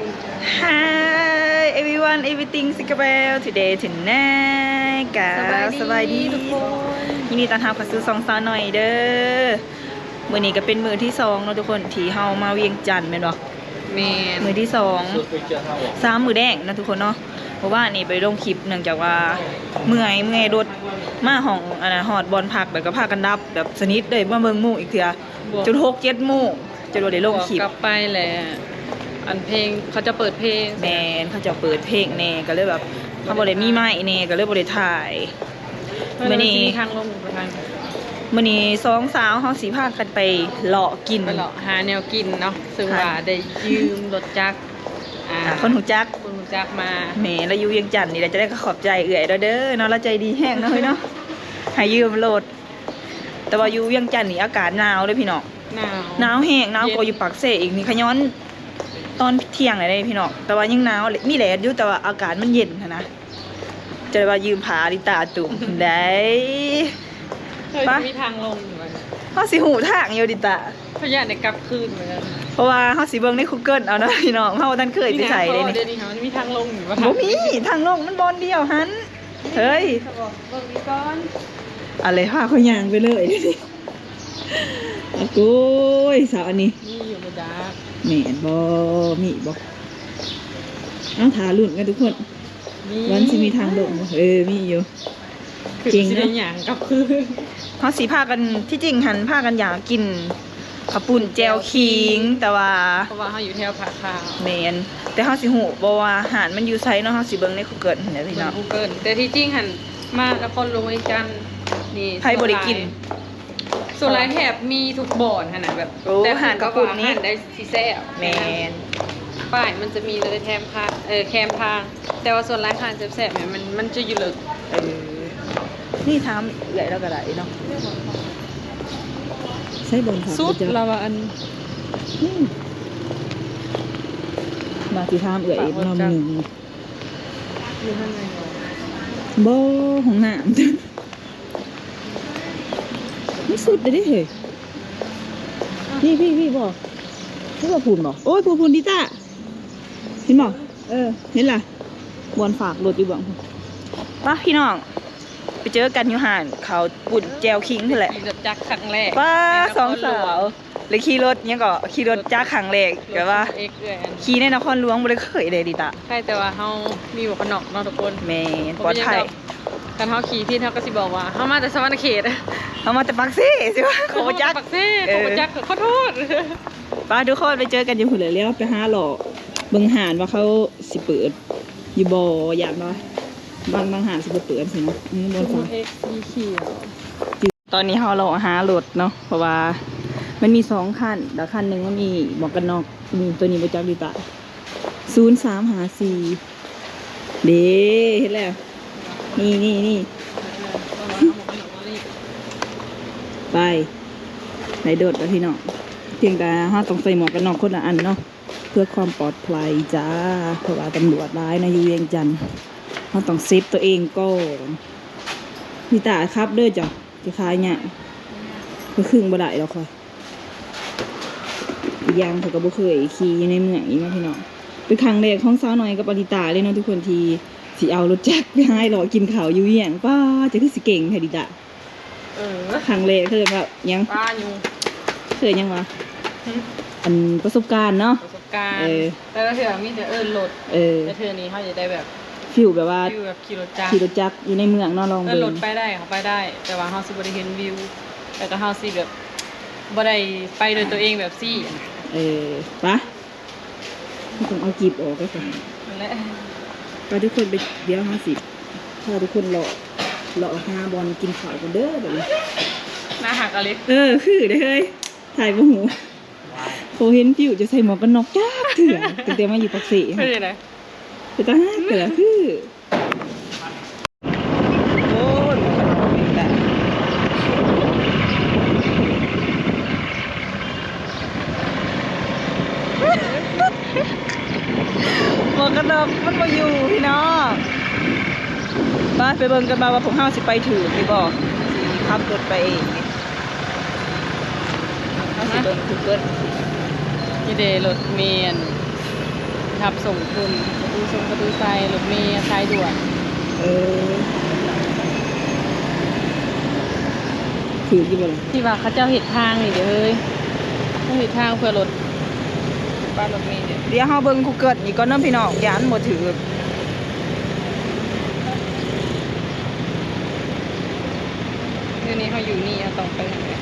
Hi everyone, everything ຊິກະແບວ today tonight ກະ ສະບາຍດີ ສະບາຍດີ ທຸກຄົນ ຍິນດີຕ້ອນຮັບເຂົ້າສູ່ຊ່ອງສາວໜ້ອຍເດີ. ມື້ນີ້ກະເປັນມື້ທີສອງເນາະທຸກຄົນ ທີ່ເຮົາມາວຽງຈັນແມ່ນບໍ່? ແມ່ນ ມື້ທີສອງ ສາມມື້ແດງເນາະທຸກຄົນເນາະ. ມື້ວານນີ້ບໍ່ໄດ້ລົງຄລິບ ເນື່ອງຈາກວ່າເມື່ອຍ ເມື່ອຍລົດ ມາຮອດ ອັນນະ ຮອດບ່ອນພັກ ແລ້ວກະພາກັນດັບແບບສະໜິດເລີຍ ມາເບິ່ງໂມງອີກເທື່ອ ຈົນຫົກເຈັດໂມງ ຈົນບໍ່ໄດ້ລົງຄລິບ. ກັບໄປແຫຼະ ອັນເພງ ເຂົາຈະເປີດເພງ ແມ່ນ ເຂົາເຈົ້າເປີດເພງແດ່ ກະເລີຍແບບ ເຮົາບໍ່ໄດ້ມີໄມແດ່ ກະເລີຍບໍ່ໄດ້ຖ່າຍ. ມື້ນີ້ ມື້ນີ້ຊິມີທາງລົງບໍ່ທັນ ມື້ນີ້ສອງສາວເຮົາຊິພາກັນໄປເລາະກິນ ໄປເລາະຫາແນວກິນເນາະ ເຊິ່ງວ່າໄດ້ຢືມລົດຈັກ ອ່າ ອ່າ ຄົນຮູ້ຈັກ ຄົນຮູ້ຈັກມາ ແມ່ນ ລາວຢູ່ວຽງຈັນນີ້ແຫຼະ ຈະໄດ້ກະຂອບໃຈເອື້ອຍລາວເດີເນາະ ລາວໃຈດີແຮງເນາະເຮີຍເນາະ ໃຫ້ຢືມລົດ. ແຕ່ວ່າຢູ່ວຽງຈັນນີ້ອາກາດໜາວເດີພີ່ນ້ອງ ໜາວ ໜາວແຮງ ໜາວກວ່າຢູ່ປາກເຊອີກນີ້ ຂະຍ້ອນຕອນທ່ຽງແລ້ວເດ້ພີ່ນ້ອງ ແຕ່ວ່າຍັງໜາວ ມີແດດຢູ່ ແຕ່ວ່າອາກາດມັນເຢັນຫັ້ນນະ. ຈະໄດ້ວ່າຢືມຜ້າອາລິຕາຕຸ້ມໄດ້ ເຮີຍ ໄປ ຊິມີທາງລົງຢູ່ບໍ່? ເຮົາຊິຮູ້ທາງຢູ່ ອາລິຕາ ເຮົາຢ້ານໄດ້ກັບຄືນເໝືອນກັນ ເພາະວ່າເຮົາຊິເບິ່ງໃນ Google ເອົາເນາະພີ່ນ້ອງ ເຮົາບໍ່ທັນເຄີຍໄປໃສເດ້ນີ້. ດຽວນີ້ເຮົາມີທາງລົງຢູ່ບໍ່? ບໍ່ມີ ທາງລົງມັນບ່ອນດຽວຫັ້ນ ເຮີຍ ເບິ່ງອີກກ່ອນ ອາເລ ພາຂ້ອຍຍ່າງໄປເລີຍ. ອາໂກຍ ສາວອັນນີ້ ມີຢູ່ບໍ່ຈັກ ແມ່ນບໍ່? ມີບໍ່? ເອົາ ຖ້າລຸ້ນກັນທຸກຄົນ ມີ ວ່າຊິມີທາງລົງບໍ່? ເອີ ມີຢູ່ ຄື ເກັ່ງເນາະ ຊິໄດ້ຍ່າງກັບຄືນ. ເຮົາຊິພາກັນ ທີ່ຈິງຫັ້ນພາກັນຢາກກິນເຂົ້າປຸ້ນແຈ່ວຂີງ ແຕ່ວ່າ ເພາະວ່າເຮົາຢູ່ແຖວຜາຂາວ ແມ່ນ ແຕ່ເຮົາຊິຮູ້ບໍ່ວ່າຮ້ານມັນຢູ່ໃສເນາະ ເຮົາຊິເບິ່ງໃນ Google ຫັ້ນແຫຼະພີ່ນ້ອງ ເບິ່ງ Google ແຕ່ທີ່ຈິງຫັ້ນ ມານະຄອນຫຼວງວຽງຈັນນີ້ ໃຜບໍ່ໄດ້ກິນ ສ່ວນຫຼາຍ ສ່ວນຫຼາຍແທບມີທຸກບ່ອນຫັ້ນນະ ແບບ ໂອ້ ແຕ່ຂຶ້ນກັບວ່າຮ້ານໃດຊິແຊບ ແມ່ນ ປ້າຍມັນຈະມີເລີຍແຄມທາງ ເອີ ແຄມທາງ ແຕ່ວ່າສ່ວນຫຼາຍຮ້ານແຊບໆນີ້ ມັນ ມັນຈະຢູ່ເລິກ. ເອີ ນີ້ຖາມເອື້ອຍລາວກະໄດ້ເນາະ ໃສບ່ອນພັກ ສຸດລະວ່າອັນ ອືມ ວ່າຊິຖາມເອື້ອຍອີກນຳໜຶ່ງ ຢູ່ທາງໃນ ບໍ່ ຫ້ອງນ້ຳ ມັນສຸດເດ້ເຮີຍ ພີ້ໆໆ ບໍ່ ຄືວ່າພຸ້ນບໍ່? ໂອ້ຍ ພຸ້ນໆ ດິຕາ ເຫັນບໍ່? ເອີ ເຫັນລະ ບ່ອນຝາກລົດຢູ່ເບື້ອງພຸ້ນ. ປະພີ່ນ້ອງ ໄປເຈີກັນຢູ່ຮ້ານເຂົ້າປຸ້ນແຈ່ວຂີງພຸ້ນແຫຼະ. ຂີ່ລົດຈັກຄັ້ງແລກ ປາ ສອງສາວ ແລະຂີ່ລົດຫຍັງເກາະ ຂີ່ລົດຈັກຄັ້ງແລກ ແບບວ່າຂີ່ໃນນະຄອນຫຼວງບໍ່ໄດ້ເຄີຍເດ້ ລິຕາ. ໃຊ່ ແຕ່ວ່າເຮົາມີໝວກກັນນັອກເນາະທຸກຄົນ. ແມ່ນ ປອດໄພ. ຄັນເຮົາຂີ່ຜິດ ເຮົາກະຊິບອກວ່າເຮົາມາແຕ່ສະຫວັນນະເຂດ ເຮົາມາແຕ່ປາກເຊ ຊິວ່າ ເອີ ເຂົາບໍ່ຈັກ ປາກເຊ ເອີ ເຂົາບໍ່ຈັກ ຂໍໂທດ. ປະ ທຸກຄົນ ໄປເຈີກັນຢູ່ພຸ້ນແຫຼະ ແລ້ວໄປຫາເລາະເບິ່ງຮ້ານວ່າເຂົາຊິເປີດຢູ່ບໍ່ ຢ້ານວ່າບາງ ບາງຮ້ານຊິບໍ່ເປີດຊີ້ນະ. ອືມ ບໍ່ ເອັກ ສີຂຽວ. ຕອນນີ້ເຮົາເລາະຫາລົດເນາະ ເພາະວ່າມັນມີສອງຄັນ ແລ້ວຄັນໜຶ່ງມັນມີໝວກກັນນັອກ ໂຕນີ້ບໍ່ຈັກ ລິຕາ ສູນສາມຫ້າສີ່ ເດ້ ເຫັນແລ້ວ ນີ້ໆໆ ໄປ ໄດ້ລົດແລ້ວພີ່ນ້ອງ. ພຽງແຕ່ເຮົາຕ້ອງໃສ່ໝວກກັນນັອກຄົນລະອັນເນາະ ເພື່ອຄວາມປອດໄພຈ້າ ເພາະວ່າຕຳຫຼວດຫຼາຍນະ ຢູ່ວຽງຈັນ ເຮົາຕ້ອງເຊບໂຕເອງກ່ອນ. ລິຕາ ຂັບເດີເຈົ້າ ຊິຂາຍຍາກ ຂ້ອຍຄຶ່ງບໍ່ໄດ້ດອກຂ້ອຍ. ອີກຢ່າງຂ້ອຍກະບໍ່ເຄີຍຂີ່ຢູ່ໃນເມືອງອີກເນາະພີ່ນ້ອງ. ເປັນຄັ້ງແລກຂອງສາວນ້ອຍກັບອາລິຕາເລີຍເນາະທຸກຄົນ ທີ່ຊິເອົາລົດຈັກໄປຫາເລາະກິນເຂົ້າຢູ່ວຽງ. ປ້າ ເຈົ້າຄືຊິເກັ່ງແທ້ ອາລິຕາ. ເອີ ຄັ້ງແລກ ເອີ້ນວ່າຫຍັງ ປ້າ ຍຸງ ເອີ້ນຫຍັງວະ? ຫຶ ອັນປະສົບການເນາະ ປະສົບການ. ເອີ ແຕ່ລະເທື່ອມີແຕ່ເອີ້ນລົດ. ເອີ ແຕ່ເທື່ອນີ້ເຮົາຈະໄດ້ແບບ ຟີລແບບວ່າ ຟີລແບບຂີ່ລົດຈັກ ຂີ່ລົດຈັກຢູ່ໃນເມືອງເນາະ ລອງເບິ່ງ. ເອີ້ນລົດໄປໄດ້ ເຮົາໄປໄດ້ ແຕ່ວ່າເຮົາຊິບໍ່ໄດ້ເຫັນວິວ ແລ້ວກະເຮົາຊິແບບບໍ່ໄດ້ໄປໂດຍໂຕເອງແບບຊີ້. ເອີ ປະ ເຮົາຕ້ອງເອົາກີບອອກເດີ ນັ້ນແຫຼະ. ໄປທຸກຄົນ ໄປ ດຽວເຮົາຊິພາທຸກຄົນເລາະ ເລາະຫາບ່ອນກິນເຂົ້າກັນເດີບັດນີ້. ໜ້າຮັກອີ່ຫຼີ. ເອີ ຄືເດ້ເຮີຍ ຖ່າຍບໍ່ຮູ້. ບໍ່ເຫັນພິວຈະໃສ່ໝວກກັນນັອກຈັກເທື່ອ ຕັ້ງແຕ່ມາຢູ່ປາກເຊ. ເປັນຈັ່ງໃດ? ເປັນຕາຮັກເດີ ຄື ໂອ້ຍ ໝວກກັນນັອກມັນບໍ່ຢູ່ພີ່ນ້ອງ. ໄປ ໄປເບິ່ງກັນວ່າ ວ່າພວກເຮົາຊິໄປຖືກຫຼືບໍ່ ຊິຂັບລົດໄປເອງນີ້. ເຮົາຊິເບິ່ງ Google ນີ້ເດ້ ລົດແມ່ນ ຮັບສົ່ງຄົນ ປະຕູຊົງປະຕູໄຊ ລົດເມສາຍດ່ວນ. ເອີ ຖືກຢູ່ບໍ່ລະ? ທີ່ວ່າເຂົາເຈົ້າເຮັດທາງນີ້ເດ້ເຮີ້ຍ ເຂົາເຮັດທາງເພື່ອລົດ ປ້າຍລົດເມເດ້. ດຽວເຮົາເບິ່ງ Google ອີກກ່ອນເນາະພີ່ນ້ອງ ຢ້ານບໍ່ຖືກ. ດຽວນີ້ເຮົາຢູ່ນີ້ ເຮົາຕ້ອງໄປທາງໃດ?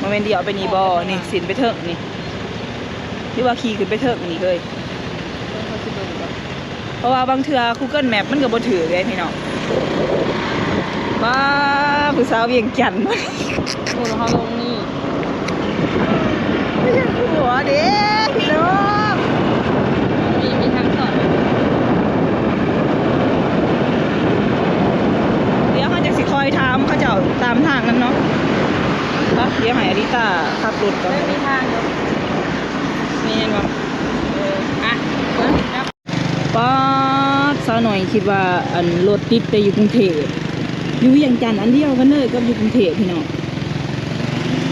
ບໍ່ແມ່ນດຽວໄປນີ້ບໍ່? ອໍ ໄປທາງ ນີ້ ສິ້ນໄປເທິງນີ້ ຫຼືວ່າຂີ່ຂຶ້ນໄປເທິງນີ້ເຮີ້ຍ? ເອີ ເຮົາຊິເບິ່ງກ່ອນ ເພາະວ່າບາງເທື່ອ Google Map ມັນກໍບໍ່ຖືກເດ້ພີ່ນ້ອງ. ວ້າ ຜູ້ສາວວຽງຈັນ ໂອ້ ເຮົາລົງນີ້ ວຽງຫົວເດ້ພີ່ນ້ອງ. ມີ ມີທາງສອດ ດຽວເຮົາຈະຊິຄອຍຖາມເຂົາເຈົ້າຕາມທາງນຳເນາະ. ໄປ ດຽວໃຫ້ອາລິຕາຂັບລົດກ່ອນ ເອີ ມີທາງຢູ່ ນີ້ເຫັນບໍ່? ເອີ ອ່ະ ໄປ. ປາດ ສາວໜ້ອຍຄິດວ່າ ອັນ ລົດຕິດແຕ່ຢູ່ກຸງເທບ ຢູ່ວຽງຈັນອັນດຽວກັນເລີຍກັບຢູ່ກຸງເທບພີ່ນ້ອງ.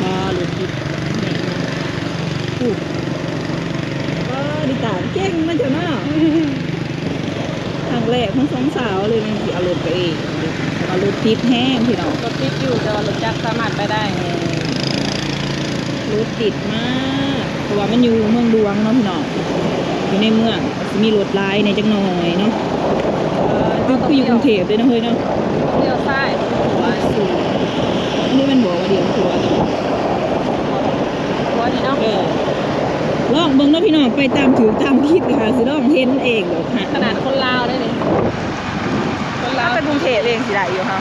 ປາດ ລົດຕິດ ໂອ້ ປາດ ລິຕາເກັ່ງເນາະເຈົ້າເນາະ. ຄັ້ງແລກຂອງສອງສາວເລີຍ ມັນຊິເອົາລົດໄປເອງ ເອົາລົດຕິດແຮງພີ່ນ້ອງ. ລົດຕິດຢູ່ ແຕ່ວ່າລົດຈັກສາມາດໄປໄດ້. ແມ່ນ ລົດຕິດມາກ ເພາະວ່າມັນຢູ່ເມືອງຫຼວງເນາະພີ່ນ້ອງ ຢູ່ໃນເມືອງ ຊິມີລົດຫຼາຍແດ່ຈັກໜ່ອຍເນາະ. ເອີ ຄື ຄືຢູ່ກຸງເທບເດ້ເນາະເຮີ້ຍເນາະ. ລ້ຽວຊ້າຍ ຂວາ ນີ້ມັນບອກວ່າລ້ຽວຂວາ ຂວານີ້ເນາະ. ເອີ ລອງເບິ່ງເນາະພີ່ນ້ອງ ໄປຕາມຖືກຕາມຜິດກໍຫາຊິລອງເຫັນເອງດອກ. ຂະໜາດຄົນລາວໄດ້ນີ້ ຄົນລາວ ໄປກຸງເທບເອງຊິໄດ້ຢູ່ຫະ?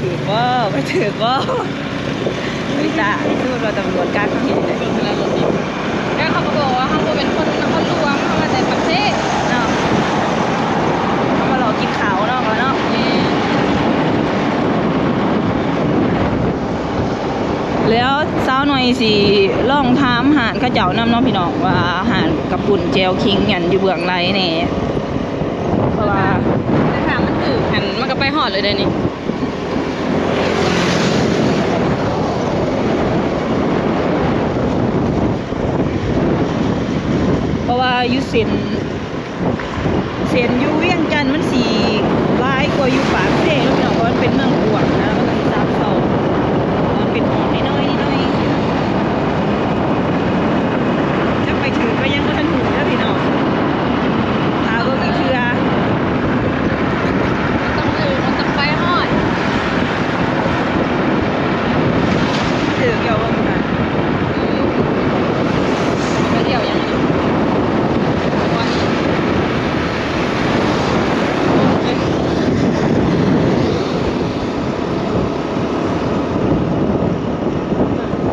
ຖືກບໍ່? ໄປຖືກບໍ່? ເວລາສົມມຸດວ່າຕຳຫຼວດກັກ ເຮົາເຮັດຈັ່ງໃດ? ແລ້ວເຂົາກໍບອກວ່າເຮົາບໍ່ແມ່ນຄົນນະຄອນຫຼວງ ເຮົາມາແຕ່ປາກເຊເນາະ ເຮົາມາເລາະກິນເຂົ້າເນາະ ເນາະ. ແມ່ນ. ແລ້ວສາວໜ້ອຍຊິລອງຖາມຮ້ານເຂົາເຈົ້ານຳເນາະພີ່ນ້ອງ ວ່າຮ້ານກະປຸ້ນແຈ່ວຂີງຫັ້ນຢູ່ເບື້ອງໃດແດ່ ເພາະວ່າ ແຕ່ຖ້າມັນຖືກຫັ້ນ ມັນກໍໄປຮອດເລີຍເດ້ນີ້ ເພາະວ່າຢູ່ເສັ້ນ ເສັ້ນຢູ່ວຽງຈັນມັນຊິຫຼາຍກວ່າຢູ່ປາກເຊເນາະພີ່ນ້ອງ ເພາະມັນເປັນເມືອງກວ້າງນະ ມັນກໍຊິຊັບຊ້ອນ ເພາະມັນເປັນຮອດນ້ອຍໆ ນ້ອຍໆ ຈັ່ງໄປຖືກກໍຍັງບໍ່ທັນຮູ້ເດີພີ່ນ້ອງ ຖ້າເບິ່ງອີກເທື່ອ ມັນຕ້ອງຖືກ ມັນຕ້ອງໄປຮອດ. ຖືກຢູ່ບໍ່? ໄປທ່ຽວຫຍັງ?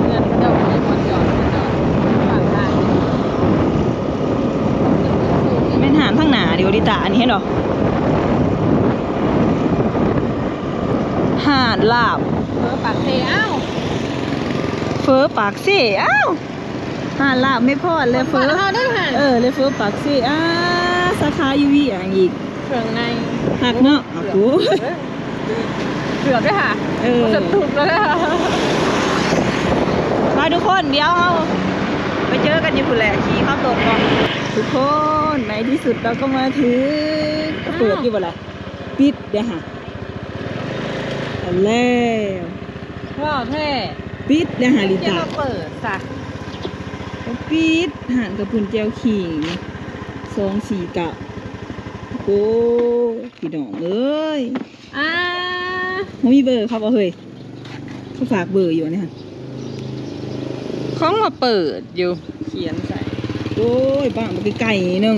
ເຮືອນເຂົາເຈົ້າມີບ່ອນຈອດ ຈອດຂ້າງທາງ. ແມ່ນຮ້ານທາງໜ້າເດ ລິຕາ ອັນນີ້ເຫັນບໍ່? ຮ້ານລາບ ເຝີປາກເຊ ອ້າວ ເຝີປາກເຊ ອ້າວ ຮ້ານລາບແມ່ພອນ ແລະເຝີ ເອີ ແລະເຝີປາກເຊ ອ່າ ສາຂາຢູ່ວຽງອີກ ເຄື່ອງໃນ ຄັກເນາະ ໂອ້ ເກືອບເດ້ຫາ ເອີ ບໍ່ສະຕຸກແລ້ວເດ້ຫາ. ມາທຸກຄົນ ດຽວເຮົາໄປເຈີກັນຢູ່ພຸ້ນແຫຼະ ຂີ່ຂັບລົດເນາະ ທຸກຄົນ ໃນທີ່ສຸດເຮົາກໍມາເຖິງ ເປີດຢູ່ບໍ່ລະ? ປິດເດ້ຫາ ເອົາແລ້ວ ວ້າວແທ້ ປິດເດ້ຫາ ລິຕາ ເປີດຊະ ປິດ ຮ້ານກະປຸ້ນແຈ່ວຂີງ ສອງສີ່ເກົ້າ ໂອ້ຍ ພີ່ນ້ອງເອີຍ ອ່າ ບໍ່ມີເບີເຂົາບໍ່ເຮີ້ຍ? ເຂົາຝາກເບີຢູ່ອັນນີ້ຫັ້ນ ຂອງມາເປີດຢູ່ ຂຽນໃສ່ ໂອ້ຍ ບ້ານບັກໄກໆໜຶ່ງ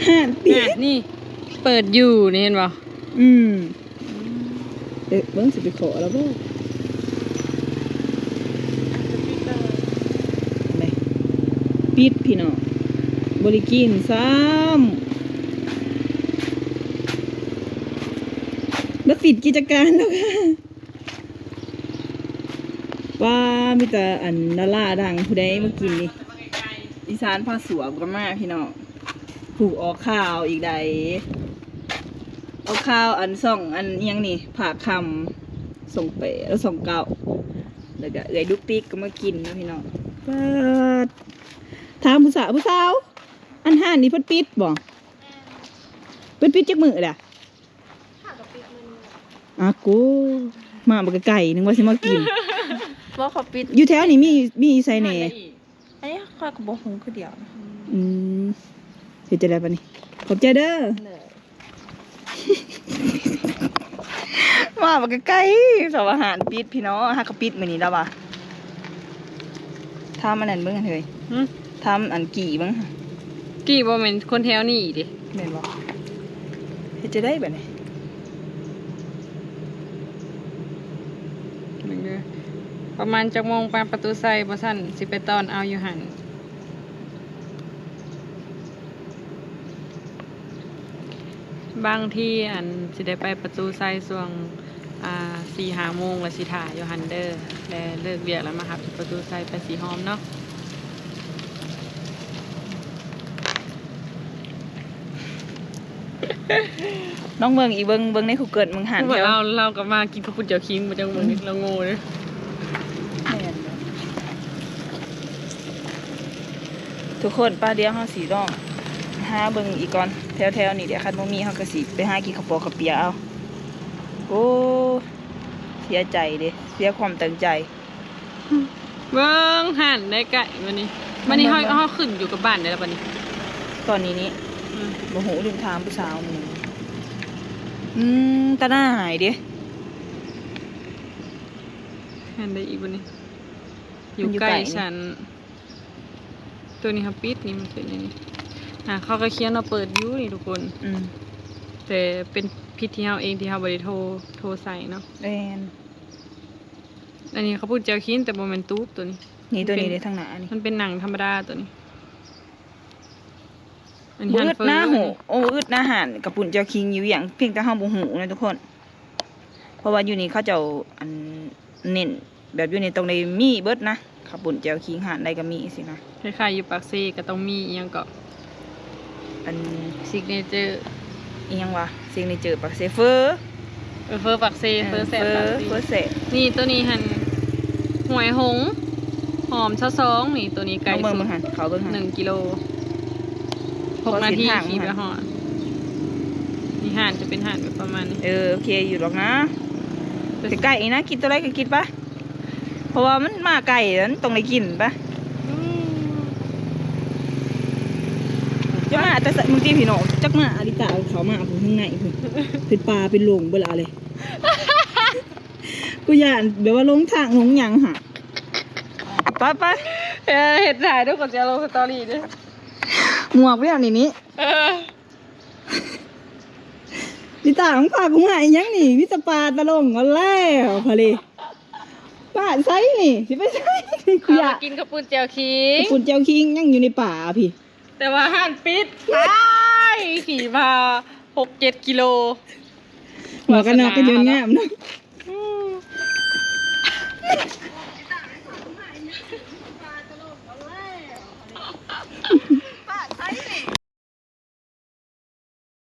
ຮ້ານປິດ ອ່ະ ນີ້ ເປີດຢູ່ນີ້ ເຫັນບໍ່? ອືມ ເອີ ເບິ່ງຊິໄປຂໍລາວບໍ່? ແມ່ນ ປິດພີ່ນ້ອງ ບໍ່ໄດ້ກິນຊ້ຳ ລະປິດກິດຈະການແລ້ວຄ່ະ. ວ້າ ມີແຕ່ອັນດາລາດັງ ຜູ້ໃດມາກິນນີ້ ອີສານພາສວບກໍມາພີ່ນ້ອງ ຜູ້ອອກຂ່າວອີກໃດ໋ ອອກຂ່າວອັນຊ່ອງອັນຫຍັງນີ້ ພາກຄ່ຳ ຊ່ອງແປດ ແລ້ວຊ່ອງເກົ້າ ແລ້ວກໍເອື້ອຍດຸກຕິກກໍມາກິນເນາະພີ່ນ້ອງ. ປາດ ຖາມຜູ້ສາວ ຜູ້ສາວ ອັນຮ້ານນີ້ເພິ່ນປິດບໍ່? ເພິ່ນປິດຈັກມື້ລະ? ຫາກໍປິດມື້ນີ້. ອາໂກ ມາບັກໄກ ນຶກວ່າຊິມາກິນ. ບໍ່ ເຂົາປິດ. ຢູ່ແຖວນີ້ມີ ມີຢູ່ໃສແດ່? ອັນນີ້ຂ້ອຍກໍບໍ່ຮູ້ຄືດຽວ. ອືມ ເຮັດຈັ່ງໃດບັດນີ້? ຂອບໃຈເດີ. ມາບັກໄກ ສາວວ່າຮ້ານປິດພີ່ນ້ອງ. ຫາກໍປິດມື້ນີ້ລະວ່າ. ຖາມອັນນັ້ນເບິ່ງຫັ້ນເຮີ້ຍ. ຫື? ຖາມອັນກີ້ເບິ່ງ. ກີ້ບໍ່ແມ່ນຄົນແຖວນີ້ເດ້. ແມ່ນບໍ່? ເຮັດຈັ່ງໃດບັດນີ້? ເບິ່ງເດີ ປະມານຈັກໂມງປານປະຕູໄຊ ບໍ່ຊັ້ນຊິໄປຕ້ອນເອົາຢູ່ຫັ້ນ. ບາງທີ ອັນ ຊິໄດ້ໄປປະຕູໄຊຊ່ວງ ອ່າ ສີ່ຫ້າໂມງ ແລ້ວຊິຖ້າຢູ່ຫັ້ນເດີ ແລະ ເລີກວຽກແລ້ວມາຮັບທີ່ປະຕູໄຊ ໄປສີຫອມເນາະ. ນ້ອງເບິ່ງອີກ ເບິ່ງ ເບິ່ງໃນກູເກີ້ ເບິ່ງຫັ້ນ ລາວ ລາວກໍມາກິນເຂົ້າປຸ້ນເຈົ້າຄິງ ບໍ່ຈັກມື້ນີ້ ອືມ ລາວໂງ່ເດ້. ແມ່ນ ທຸກຄົນ ໄປ ດຽວເຮົາຊິລອງຫາເບິ່ງອີກກ່ອນ ແຖວໆນີ້ເດ ຄັນບໍ່ມີ ເຮົາກໍຊິໄປຫາກິນເຂົ້າປອກເຂົ້າປຽເອົາ. ໂອ້ ເສຍໃຈເດ ເສຍຄວາມຕັ້ງໃຈ. ເບິ່ງຮ້ານໄດ້ໃກ້ບັດນີ້ ບັດນີ້ເຮົາ ເຮົາຂຶ້ນຢູ່ກັບບ້ານໄດ້ແລ້ວບັດນີ້ ຕອນນີ້ນີ້. ອືມ ບໍ່ຮູ້ ລືມຖາມຜູ້ສາວມື້ນີ້. ອືມ ຕາໜ່າຍເດ້. ເຫັນໄດ້ອີກບັດນີ້ ຢູ່ໃກ້ຊັ້ນ. ຕົວນີ້ເຮົາປິດນີ້ ມັນເປັນອັນນີ້ ອ່າ ເຂົາກໍຂຽນວ່າເປີດຢູ່ນີ້ທຸກຄົນ. ອືມ ແຕ່ເປັນຜິດທີ່ເຮົາເອງ ທີ່ເຮົາບໍ່ໄດ້ໂທ ໂທໃສ່ເນາະ. ແມ່ນ. ອັນນີ້ເຂົ້າປຸ້ນແຈ່ວຂີງ ແຕ່ບໍ່ແມ່ນຕູບຕົວນີ້. ນີ້ ຕົວນີ້ເດ້ ທາງໜ້ານີ້ ມັນເປັນໜັງທຳມະດາຕົວນີ້. ອັນນີ້ ບໍ່ອຶດນະ ຫູ ໂອ້ ອຶດນະ ຮ້ານເຂົ້າປຸ້ນແຈ່ວຂີງຢູ່ວຽງ ພຽງແຕ່ເຮົາບໍ່ຮູ້ນະທຸກຄົນ. ເພາະວ່າຢູ່ນີ້ເຂົາເຈົ້າ ອັນ ເນັ້ນແບບຢູ່ນີ້ຕ້ອງໄດ້ມີເບິດນະ ເຂົ້າປຸ້ນແຈ່ວຂີງ ຮ້ານໃດກໍມີຊີ້ນະ. ຄ້າຍໆຢູ່ປາກເຊກໍຕ້ອງມີອີ່ຫຍັງເກາະ ອັນ ຊິກເນເຈີ ອີ່ຫຍັງວະ ຊິກເນເຈີປາກເຊ ເຟີ ເອີ ເຟີປາກເຊ ເອີ ເຟີແຊບ ເຟີ ປາກເຊ ເຟີແຊບ. ນີ້ ໂຕນີ້ຫັ້ນ ຫ້ວຍຫົງ ຫອມຊາວສອງ ນີ້ ໂຕນີ້ໄກສຸດ ເບິ່ງຫັ້ນ ເຂົ້າເບິ່ງຫັ້ນ ໜຶ່ງກິໂລ ຫົກນາທີຂີ່ໄປຮອດ. ນີ້ ຮ້ານຈະເປັນຮ້ານແບບປະມານນີ້. ເອີ ໂອເຄຢູ່ດອກນະ ແຕ່ໃກ້ໆນີ້ນະ ກິນຕົວໃດກໍກິນໄປ ເພາະວ່າມັນມາໄກ ມັນຕ້ອງໄດ້ກິນປະ. ອືມ ຈະມາແຕ່ໃສ ບາງທີພີ່ນ້ອງ ຈັກມາອາລິຕາເຂົ້າມາພຸ້ນ ທາງໃນພຸ້ນ ເປັນປ່າເປັນດົງເບິດລະເລີຍ. ກູຢ້ານແບບວ່າຫຼົງທາງຫຼົງຫຍັງຫະ. ໄປໆ ເອີ ເຮັດຖ່າຍເດີ ຂ້ອຍຊິເອົາລົງສະຕໍຣີເດີ ໝວກແບບນີ້ນີ້. ເອີ ລິຕາ ມຶງພາກູມາອີ່ຫຍັງນີ້ ມີແຕ່ປ່າຕະຫຼົງເອົາແລ້ວ ພະເລ ປ່າໃສນີ້ ຊິໄປໃສນີ້ ກູຢາກກິນເຂົ້າປຸ້ນແຈ່ວຂີງ ເຂົ້າປຸ້ນແຈ່ວຂີງ ຍັງຢູ່ໃນປ່າພີ້ ແຕ່ວ່າຮ້ານປິດ ໄປຂີ່ມາຫົກເຈັດກິໂລ ໝວກກັນນັອກກໍຍືນງາມເນາະ.